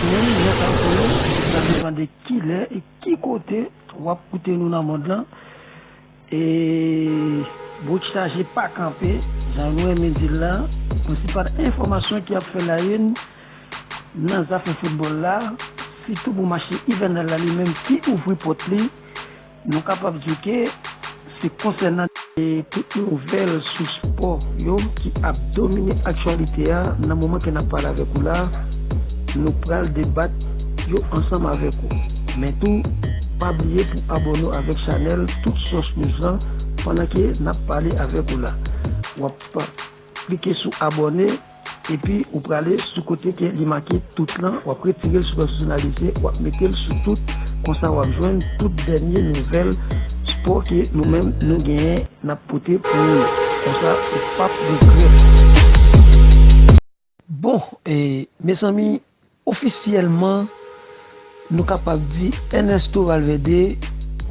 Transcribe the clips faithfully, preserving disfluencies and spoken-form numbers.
Wi, lè sa pou nou, sa depann de ki lè e ki kote w ap koute nou nan mond lan. E bout chaje pa kanpe, jan nou renmen di l la, prensipal enfòmasyon ki ap fè la une nan zafè foutbòl la, sitou pou match ivènèl la li menm ki ouvri pòt li, nou kapab di w ke se konsènan, e, tout nouvèl sou spò yo ki ap domine aktyalite a nan moman ke n ap pale avèk ou la, nou pral debat yo ansanm avèk ou. Men tou, pa bliye pou abòne w avèk chanèl Tout Source News lan pandan ke n ap pale avèk ou la. W ap klike sou abòne, epi ou prale sou kote ke li make tout lan, w ap retire l sou pèsonalize, w ap mete l sou tout, konsa w ap jwenn tout dènye nouvèl spò ke nou menm nou genyen, n ap pote pou ou. Konsa, ou p ap regrèt. Bon, e, mezanmi, ofisyèlman, nou kapab di Ernesto Valverde,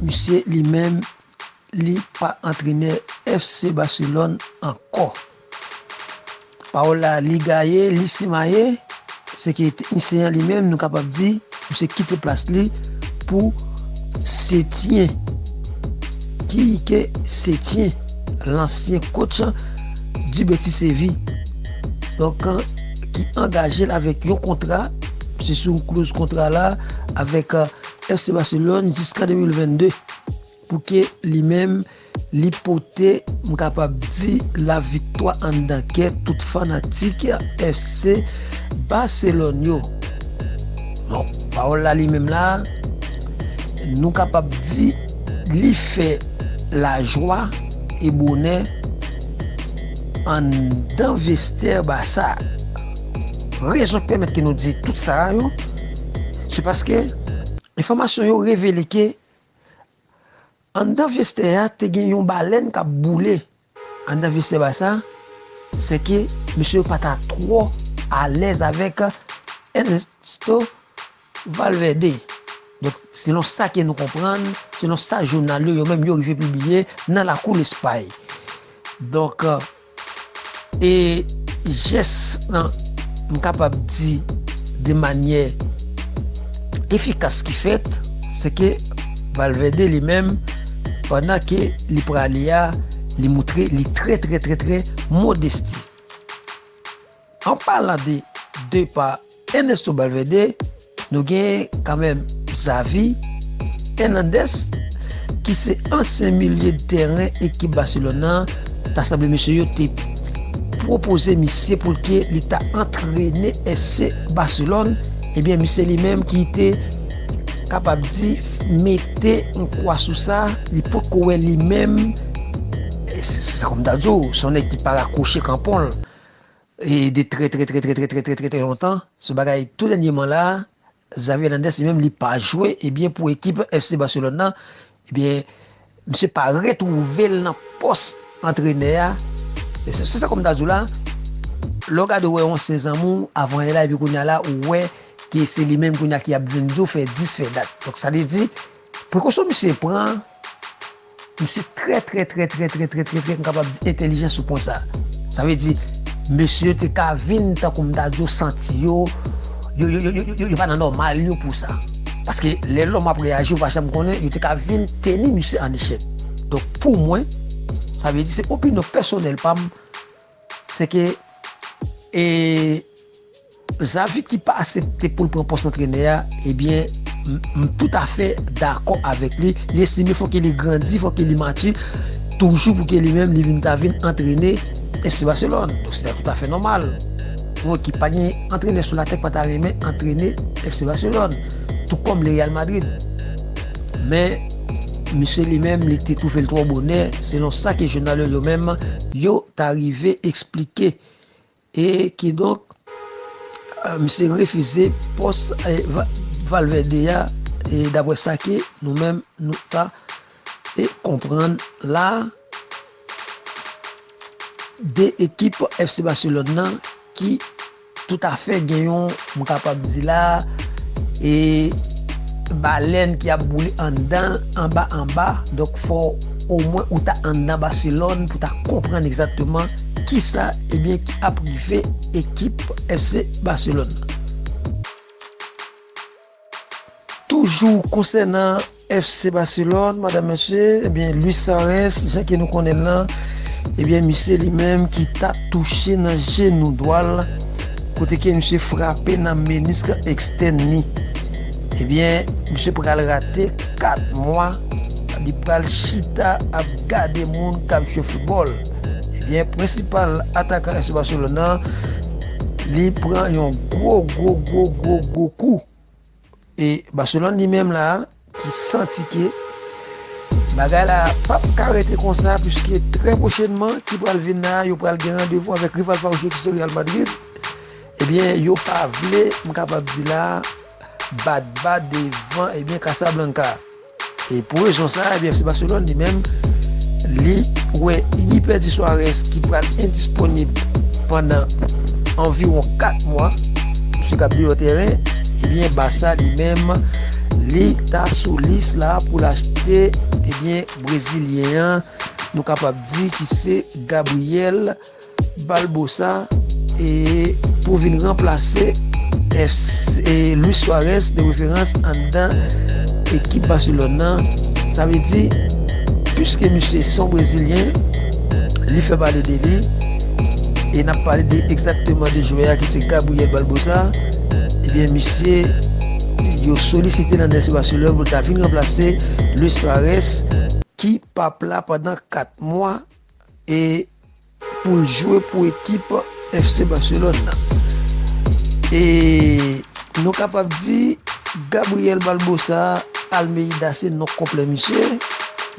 misye li menm, li pa antrenè F C Barcelone ankò. Pawòl la, li gaye, li simaye, se ke teknisyen an li menm, nou kapab di, misye kite plas li pou Setien, Quique Setien, lansyen coach du Betis Séville. Donk, ki angaje l avèk yon kontra, se sou yon kloz kontra la, avèk, euh, F C Barcelone jiska de mil vennde, pou ke li menm, li pote, m kapab di, laviktwa anndan kè tout fanatik F C Barcelone yo. Bon, pawòl la li menm la, nou kapab di, li fè lajwa e bonè anndan vestè Barça. Rezon k pèmèt ke nou di tout sa a yo, se paske enfòmasyon yo revele ke anndan vestè a te gen yon balèn k ap boule anndan vestè Barça, se ke mesye yo pa ta twò alèz avèk Ernesto Valverde. Donk, selon sa ke nou konprann, selon sa jounal yo, yo menm yo rive pibliye nan lakou Lespay. Donk, e jès lan, m kapab di de manyè efikas ki fèt, se ke Valverde li menm, pandan ke li prale a, li moutre li trè, trè, trè, trè modesti. An palan de depa Ernesto Valverde, nou gen kanmenm Xavi Hernandez, ki se ansyen milye de tèren ekip Barcelone nan. Ta sanble mesye yo te pwopoze misye pou l ke li ta antrene F C Barcelone. Ebyen, misye li menm ki te kapab di mete yon kwa sou sa, li potko wè li menm, e, se, se kòm ta di w, se yon nèg ki pa rakwoche kanpon l, e de trè, trè, trè, trè lontan. Se bagay tou dènyèman la, Xavi Hernandez li menm li pa jwe, ebyen, pou ekip F C Barcelone nan, ebyen, misye pa retwouve l nan pòs antrenè a. E se, se sa kòm ta di w la, lè w gade w wè yon ansyen zanmi w, avan yè la, epi kounye a la, ou wè ke se li menm kounye a ki ap vin di w fè dis, fè dat. Donk, sa vle di, prekosyon misye pran, misye trè, trè, trè, m kapab di, entèlijan sou pwen sa. Sa vle di, mesye yo te ka vin, tankou m ta di w, santi yo, yo, yo pa nan nòmal yo pou sa. Paske lè lòm ap reyaji, ou pa janm konnen, yo te ka vin teni misye an echèk. Donk, pou mwen, sa vle di, se opinyon pèsonèl pa m, se ke, e, Xavi ki pa aksepte pou l pran pòs antrenè a, ebyen, m, m toutafè dakò avèk li. Li estime fò ke li grandi, fò ke li mati, toujou pou ke li menm, li vin ta vin antrene F C Barcelone. Donk, se toutafè nòmal. Yon ekip pa gen antrenè sou latè k pa ta renmen antrene F C Barcelone, tou kòm le Real Madrid. Men, misye li menm, li te twouve l twò bonè, selon sa ke jounal yo, yo menm, yo ta rive eksplike. E kidonk, eh, misye refize pòs, eh, Va-, Valverde a, e daprè sa ke nou menm nou ta, e, konprann la, de ekip F C Barcelone nan ki toutafè gen yon, m kapab di la, e balèn ki ap boule anndan, anba, anba. Donk, fò omwen ou ta anndan Barcelone pou ta konprann egzakteman kisa, ebyen, ki ap rive ekip F C Barcelone nan. Toujou konsènan F C Barcelone, madanm, mesye, ebyen, Luis Suarez, jan ke nou konnen l lan, ebyen, misye li menm ki ta touche nan jenou dwa l, kote ke misye frape nan menisk ekstèn li. Ebyen, misye pral rate kat mwa, li pral chita ap gade moun k ap jwe foutbòl. Ebyen, prensipal atakan F C Barcelone nan, li pran yon gwo, gwo, gwo, gwo, gwo kou. E Barcelone li menm la, ki santi ke bagay la p ap ka rete konsa, piske trè pwochènman, ki pral vin la, yo pral gen randevou avèk rival fawocho ki se Real Madrid. Ebyen, yo pa vle, m kapab di la, bat ba devan, ebyen, Casablanca. E pou rezon sa, ebyen, F C Barcelone, li menm, li wè li pèdi Suarez ki pral endisponib pandan anviwon kat mwa, misye k ap deyò teren, ebyen, Barça, li menm, li ta sou lis la pou l achte, ebyen, Brezilyen an, nou kapab di ki se Gabriel Barbosa, e pou vin ranplase F C, e Luis Suarez de referans anndan ekip Barcelone nan. Sa vle di, piske misye se yon Brezilyen, li fè pale de li, e n ap pale de egzakteman de jwè a ki se Gabriel Barbosa, ebyen, misye, yo solisite l anndan F C Barcelone pou l ta vin ranplase Luis Suarez, ki p ap la pandan kat mwa, e pou l jwe pou ekip F C Barcelone nan. E nou kapab di Gabriel Barbosa Almeida se non konplè misye.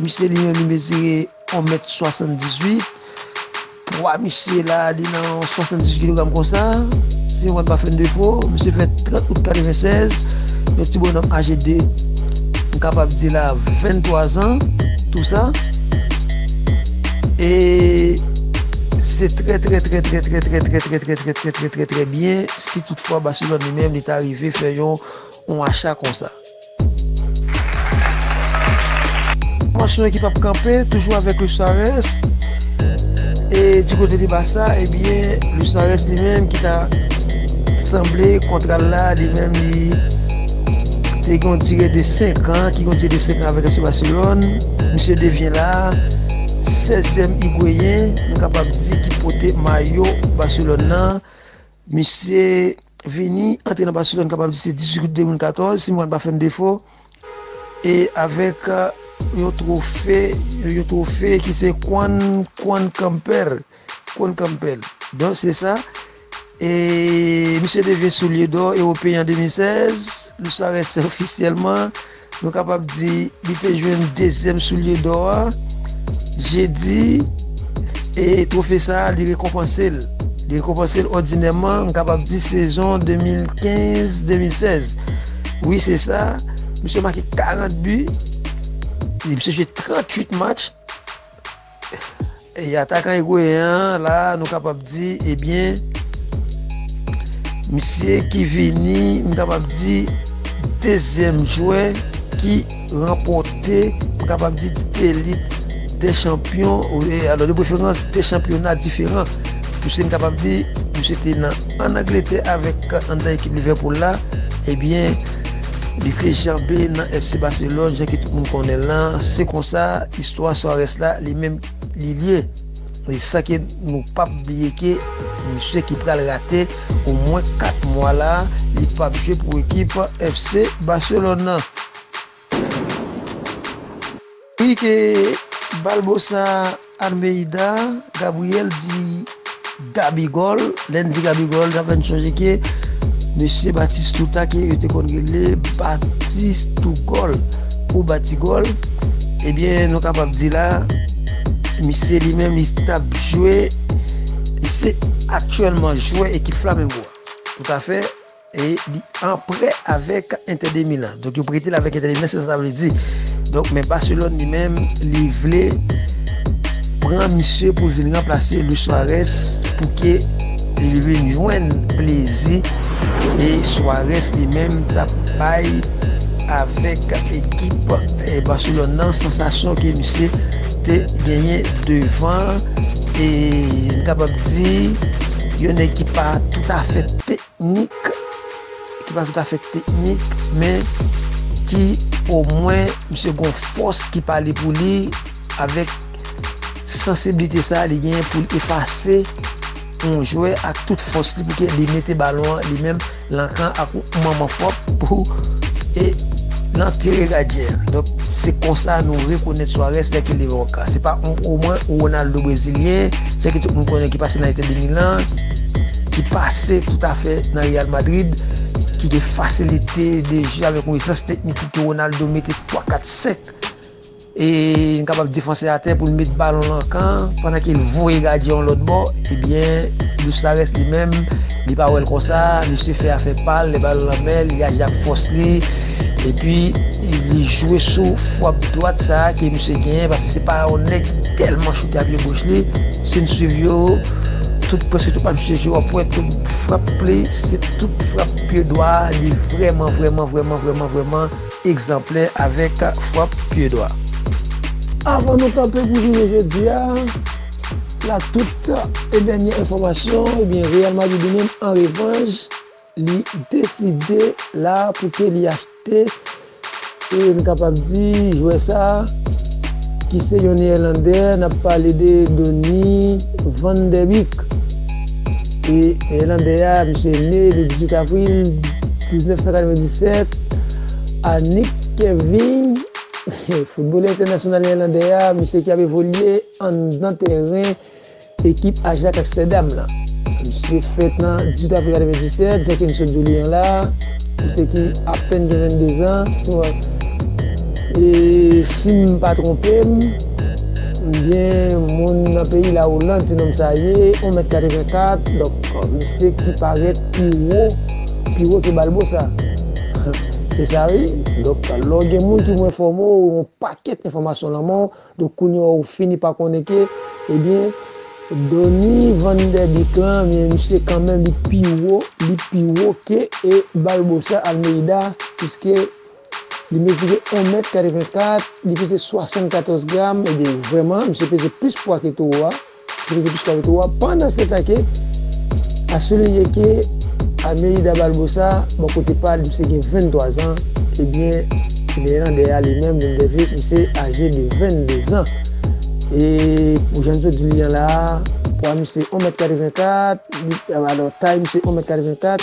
Misye li menm li mezire yon mèt swasanndizuit. Pwa misye la, li nan swasanndizuit kilogram konsa. Si memwa m pa fè m defo, misye fèt trant out katrevennsèz, yon ti bonòm aje de, m kapab di la, venntwa zan, tou sa. E se trè, trè, trè, trè, trè, trè, trè, trè, trè, trè, trè, trè, trè, trè, trè byen si toutfwa Barcelone li menm li ta rive fè yon, yon acha konsa. Fòmasyon ekip ap kanpe, toujou avèk Luis Suarez. E di kote de Barça, ebyen, Luis Suarez li menm ki ta sanble kontra l la, li menm li te gen yon dire de senk an, ki gen yon dire de senk an avèk F C Barcelone. Misye devyen la sèzyèm Igweyen, nou kapab di ki pote mayo Barcelone nan. Misye vini antre nan Barcelone, kapab di se dizuit out de mil katòz, si memwa m pa fè m defo. E avèk, euh, yon twofe, yon twofe ki se Juan, Juan Campbell. Juan Campbell. Donk, se sa. E misye devyen soulye dò ewopeyen an de mil sèz. Luis Suarez ofisyèlman, nou kapab di, li te jwenn dezyèm soulye dò a jedi. E twofe sa a, li rekonpanse l. Li rekonpanse l òdinèman, m kapab di, sezon de mil kenz de mil sèz. Wi, se sa. Misye make karant bi. E misye jwe tranntuit match. E atakan igweyen an, la, nou kapab di, ebyen, misye ki vini, m kapab di, dezyèm jwè ki ranpòte, m kapab di, de lit de chanpyon, e, alò, de preferans, de chanpyona diferan. Misye, n kapab di, misye te nan, ann Angletè avèk, anndan ekip Liverpool la, ebyen, li te janbe nan F C Barcelone, jan ke tout moun konnen l lan. Se konsa, istwa Suarez la, li menm, li lye. E sa ke nou p ap bliye ke misye ki pral rate omwen kat mwa la, li p ap jwe pou ekip F C Barcelone nan. Wi, ke Barbosa Almeida, Gabriel di Gabigol. Lè n di Gabigol, sa fè n sonje ke mesye Batistuta, ke yo te konn rele Batistugol ou Batigol, ebyen, nou kapab di la, misye li menm, li t ap jwe, li se aktyèlman jwè ekip Flamengo a. Toutafè, e li an prè avèk Inter de Milan. Donk, yo prete l avèk Inter de Milan, se sa sa vle di. Donk, men Barcelone li menm, li vle pran misye pou l vin ranplase Luis Suarez, pou ke li vin jwenn plezi. E Suarez li menm t ap bay avèk ekip, e, Barcelone nan sansasyon ke misye te genyen devan, e, m kapab di, yon nèg ki pa toutafè teknik, ki pa toutafè teknik, men ki omwen misye gon fòs ki pale pou li avèk sansiblite sa li genyen pou l efase yon jwè ak tout fòs li pou ke li mete balon an li menm nan kan ak yon manman fwap pou e nan tere gadyen an. Donk, se konsa nou rekonèt Suarez lè ke li leve yon kan. Se pa yon, omwen yon Ronaldo brezilyen, jan ke tout moun konnen ki pase nan Inter de Milan, ki pase toutafè nan Real Madrid, ki gen fasilite de je avèk yon esans teknik ke Ronaldo mete twa, kat, senk. E li kapab defanse atè pou l met balon nan kan, pandan ke l voye gadyen yon lòt bò, ebyen, Luis Suarez li menm, li pa wè l konsa, misye fè afè pa l, lè balon nan men l, li aji ak fòs li, epi li jwe sou fwap dwat sa a ke misye genyen, paske se pa yon nèg ki tèlman choute a pye goch li. Si n swiv yo, tout, prèske tout match misye jwe, w ap wè tout fwap li, se tout fwap pye dwa, li vrèman, vrèman, vrèman, vrèman, vrèman egzanplè avèk fwap pye dwa. Avan nou kanpe pou jounen jodi a, la tout e dènye enfòmasyon, ebyen, Real Madrid li menm, an revanj, li deside la pou ke li achte, e m kapab di, jwè sa, ki se yon Neyèlandè, n ap pale de Donny van der Beek. E Neyèlandè a, misye ne le dizuit avril diznèf san katrevenndisèt a Nick Kevin, foutbolè entènasyonal neyèlandè a, misye ki ap evolye anndan tèren ekip Ajax Amsterdam lan. Misye fèt nan dizuit avril katrevenndisèt, jan ke m sot di w li an la, misye ki apèn gen venndezan, e si m pa twonpe m, ebyen, moun nan peyi Lawoland, se nonm sa ye, yon mèt katrevenkat, donk, misye ki parèt pi wo, pi wo ke Barbosa. Se sa, wi. Donk, lè w gen moun ki pou enfòme w, yon pakèt enfòmasyon nan men w, donk, kounye a, ou fini pa konnen ke, ebyen, Donny van der Beek lan, men misye kanmenm, li pi wo, li pi wo ke, e, Barbosa Almeida, piske li mezire yon mèt katrevenkat, li peze swasannkatòz gram, ebyen, vrèman, misye peze plis pwa ke towo a. Misye peze plis pwa ke towo a. Pandan se tan ke, a soulinye ke Almeida Barbosa, bò kote pa l, misye gen venntwa zan, ebyen, Neyèlandè a li menm, Van der Beek, misye aje de venndezan. E pou jan n sot di li an la a, pwa misye yon mèt katrevenkat, li, alò, tay misye yon mèt katrevenkat,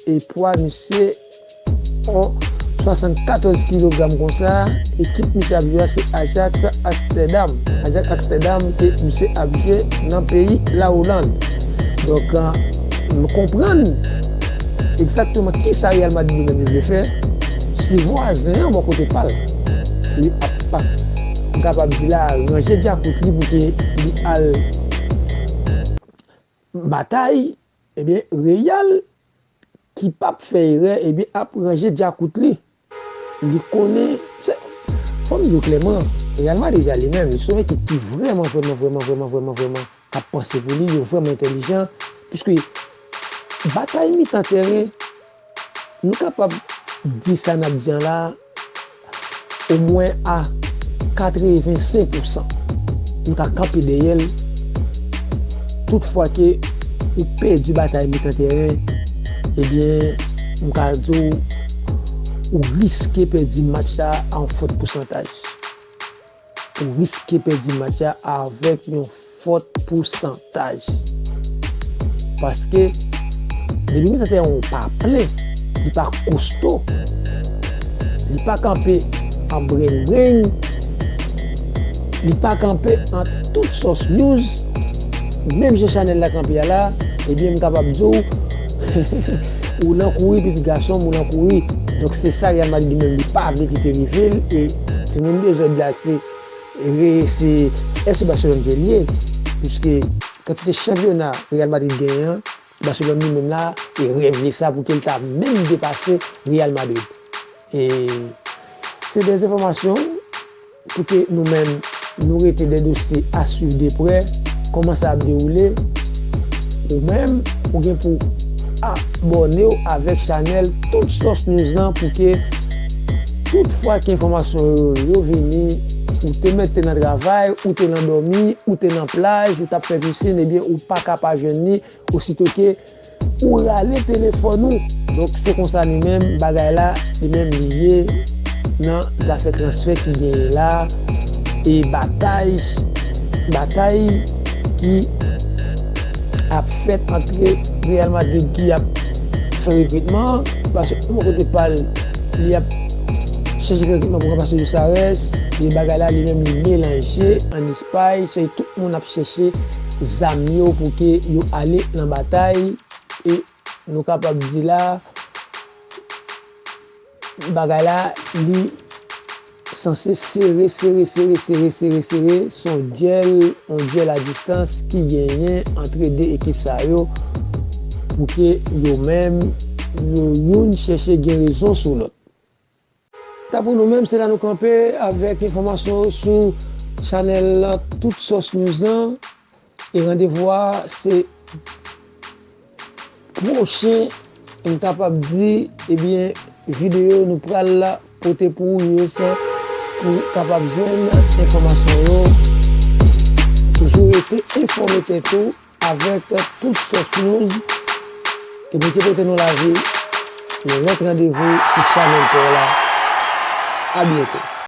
e pwa misye yon swasannkatòz kilogram konsa, ekip misye ap jwe a se Ajax Amsterdam. Ajax Amsterdam ke misye ap jwe nan peyi Lawoland. Donk, euh, nou konprann egzakteman kisa Real Madrid li menm li vle fè. Si vwazen an bò kote pa l, li ap, m kapab di la, ranje djakout li pou ke li al batay, ebyen, Real ki p ap fè erè, ebyen, ap ranje djakout li. Li konnen, se, fò m di w klèman, Real Madrid la li menm, li se yon ekip ki vrèman, vrèman, vrèman, vrèman, vrèman, vrèman ap panse pou li, yo vrèman entèlijan, piske batay mitan tèren, nou kapab di sa n ap di an la, omwen a katrevensenk pousan. M ka kanpe dèyè l. Tout fwa ke ou pèdi batay mitan tèren, ebyen, m ka di w, ou riske pèdi match la a yon fòt pousantaj. Ou riske pèdi match la avèk yon fòt pousantaj. Paske, depi mitan tèren w pa plen, li pa kosto, li pa kanpe an brengbrenng, li pa kanpe an tout sòs news, menm jan chanèl la kanpe a la, ebyen, m kapab di w, ou lan kouri, pitit gason m, ou lan kouri. Donk, se sa Real Madrid li menm, li pa vle kite rive l, e timoun dezòd la, se Re-, se F C Barcelone ke l ye, piske kantite chanpyona Real Madrid genyen an, Barcelone li menm la, e rèv li sa pou ke l ta menm depase Real Madrid. E se de enfòmasyon pou ke nou menm, nou rete de dosye a swiv de prè, kòman sa ap dewoule. Ou menm, ou gen pou abòne w avèk chanèl Tout Sòs News lan pou ke tout fwa ke enfòmasyon yo, yo vini, ou te mèt te nan travay, ou te nan dòmi, ou te nan plaj, ou t ap fè pisin, ebyen, ou pa ka pa jwenn li, osito ke ou rale telefòn ou. Donk, se konsa li menm, bagay la, li menm li ye. nan zafè transfè ki genyen la, e batay, batay ki ap fèt antre Real Madrid ki ap fè rekritman, paske yon kote pa l, li ap chèche fè rekritman pou ranplase Luis Suarez, e bagay la li menm li melanje an Espay, se tout moun ap chèche zam yo pou ke yo ale nan batay, e nou kapab di la, bagay la, li sanse sere, sere, sere, sere, sere, sere. Se yon dyèl, yon dyèl a distans ki genyen antre de ekip sa yo pou ke yo menm, yo youn chèche gen rezon sou lòt. Ta pou nou menm, se la nou kanpe avèk enfòmasyon sou chanèl la, Tout Sòs News lan. E randevou a, se pwochen, m kapab di, ebyen, videyo nou pral pote pou ou yo, sa pou kapab jwenn enfòmasyon yo. Toujou rete enfòme tèt ou avèk Tout Sòs News. Ke Bondye pote nou lavi. Yon lòt randevou sou chanèl pa w la. A byento.